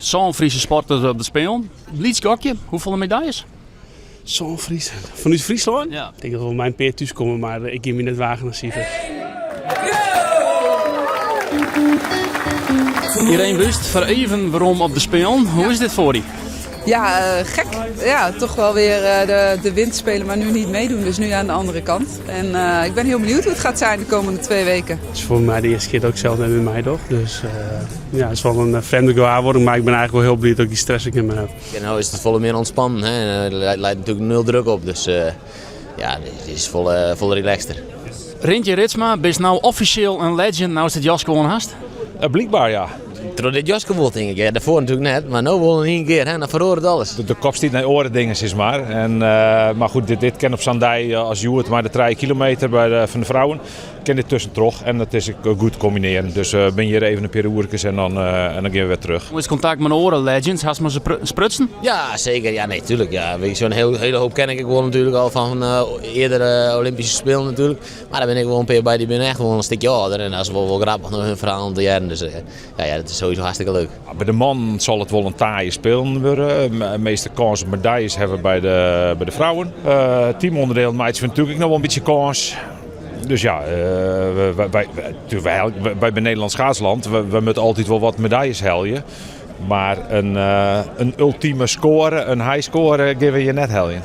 Sân Fryske sporters op de Spelen. Lyts gokje, hoefolle medaljes? Sân Fries. Fanút Fryslân? Ja. Ik tink dat we mei in pear thús komme, mar ik gean my net wagen oan sifers. Ireen Wüst, foar even werom op de Spelen. Hoe is dit foar dy? Ja, gek. Ja, toch wel weer de winterspelen, maar nu niet meedoen. Dus nu aan de andere kant. En ik ben heel benieuwd hoe het gaat zijn de komende 2 weken. Het is foar my de earste kear dat ik sels net mear meidoch. Dus ja, it is wol in frjemde gewaarwurding, mar ik bin eigentlik wol hiel bliid dat ik dy stress ek net mear ha. Ja, no is it folle mear ûntspannen. Hè. Der leit natuerlik nul druk op, dus ja, it is folle, folle relaxter. Rintje Ritsma, bist no offisjeel in legend, no it jaske oan hast? Blykber, ja. Troch dit jaske wol, tink ik. Ja, dêrfoar natuerlik net, mar no wol yn ien kear. Hè, dan feroaret alles. De kop stiet nei oare dingen, sis mar. En, mar goed, dit kin op sa'n dei as hjoed mei de 3 kilometer fan de froulju, kin dit tuskentroch. En it is ek goed te kombinearjen. Dus bin hjir even in pear oerkes en dan gean we wer terug. Hoe is it kontakt mei oare legends? Hast mei se sprutsen? Ja, seker. Ja, nee, tuerlik. Ja, sa'n hiele hoop ken ik wol natuerlik al fan eardere Olympyske Spelen natuerlik. Mar dêr binne ek wol in pear by, dy binne echt wol in stikje âlder. En dat is wol grappich om harren ferhalen te hearren. Dus ja, dat is sowieso hartstikke leuk. By de mannen sil it wol in taaie Spelen wurde. De measte kâns op medaljes ha we by de froulju. Teamûnderdiel meitsje we natuerlik ek noch wol in bytsje kâns. Dus ja, wy binne Nederlânsk schaatslân. We moatte altyd wol wat medaljes helje. Mar in ultime skoare, in high score, gean we hjir net heljen.